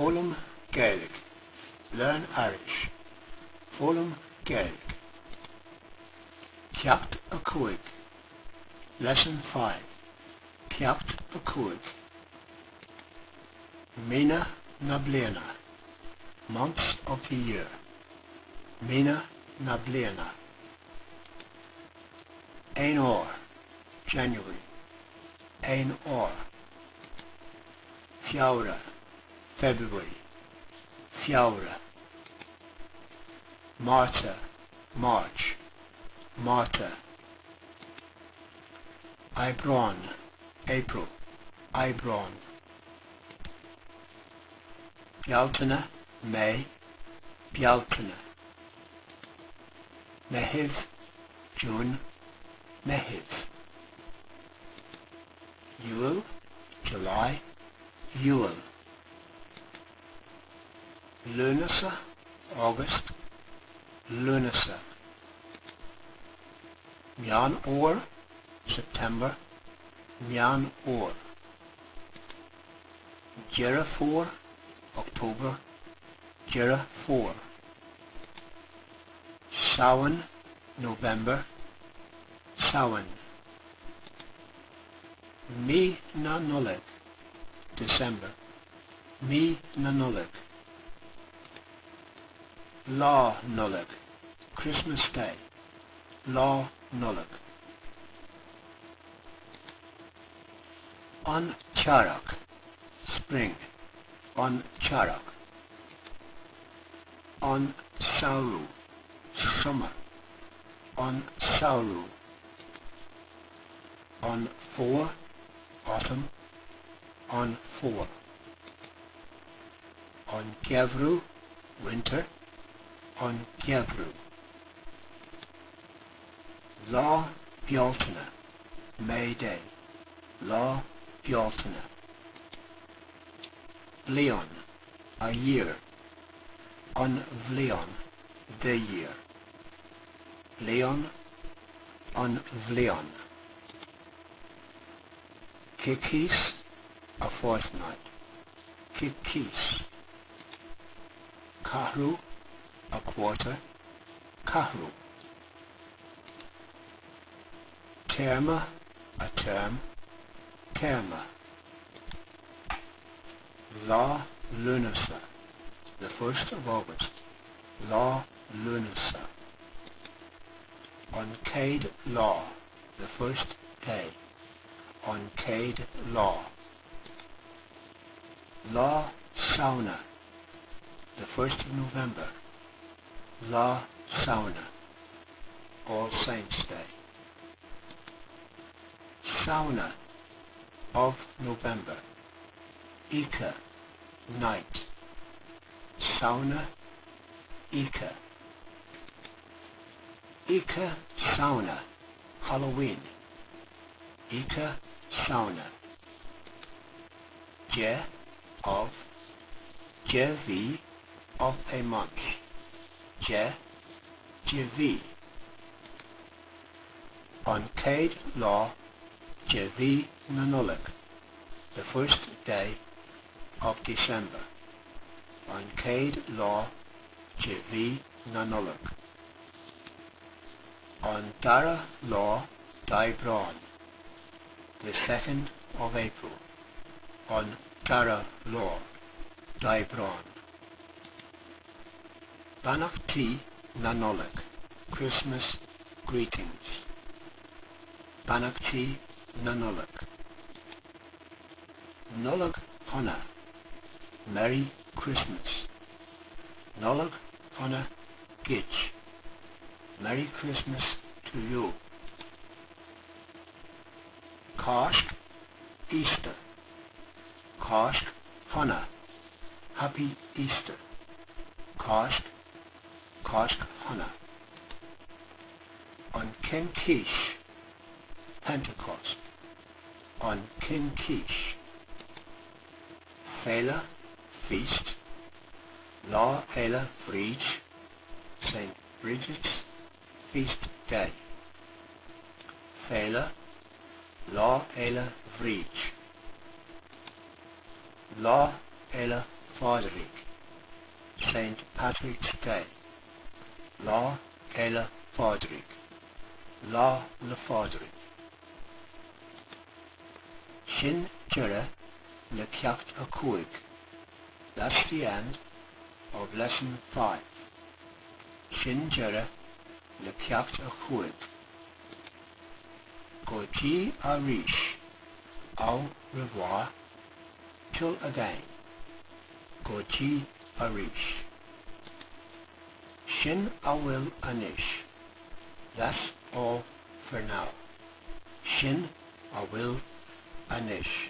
Foghlaim Gaeilge, Learn Irish, Foghlaim Gaeilge. Ceacht 5, Lesson 5, Ceacht 5. Míonna na bliana, Months of the year, Míonna na bliana. Eanáir, January, Eanáir. Feabhra, February, Feabhra. Márta, March, Márta. Aibreán, April, Aibreán. Bealtaine, May, Bealtaine. Meitheamh, June, Meitheamh. Iúil, July, Iúil. Lúnasa, August, Lúnasa. Meán Fhómhair, September, Meán Fhómhair. Deireadh Fómhair, October, Deireadh Fómhair. Samhain, November, Samhain. Mí na Nollag, December, Mí na Nollag. Lá Nollag, Christmas Day, Lá Nollag. An tEarrach, Spring, An tEarrach. An Samhradh, Summer, An Samhradh. An Fómhar, Autumn, An Fómhar. An Geimhreadh, Winter, An Geimhreadh. Lá Bealtaine, May Day, Lá Bealtaine. Bliain, a year. An bhliain, the year. Bliain, an bhliain. Coicís, a fortnight. Coicís. Ceathrú, a quarter. Ceathrú. Téarma, a term. Téarma. Lá Lúnasa, the first of August. Lá Lúnasa. An chéad lá, the first day. An chéad lá. Lá Samhna, the first of November. Lá Samhna, All Saints' Day. Samhna, of November. Oíche, night. Samhna, oíche. Oíche Shamhna, Halloween. Oíche Shamhna. De, of, de mhí, of a month. De, de mhí. An chéad lá de mhí na Nollag, the first day of December. An chéad lá de mhí na Nollag. An dara lá d'Aibreán, the second of April. An dara lá d'Aibreán. Beannachtaí na Nollag, Christmas greetings. Beannachtaí na Nollag. Nollaig shona, Merry Christmas. Nollaig shona duit, Merry Christmas to you. Cáisc, Easter. Cáisc shona, Happy Easter. Cáisc, Cáisc shona. An Chincís, Pentecost. An Chincís. Féile, Feast. Lá Fhéile Bríd, St. Bridget's Feast Day. Féile, Lá Fhéile Bhríd. Lá Fhéile Phádraig, Saint Patrick's Day, Lá Fhéile Pádraig, Lá 'le Pádraig. Sin deireadh le ceacht a cúig, That's the end of lesson 5. Sin deireadh le ceacht a cúig. Go dtí arís, au revoir, till again. Go dtí arís. Sin a bhfuil anois, That's all for now. Sin a bhfuil anois.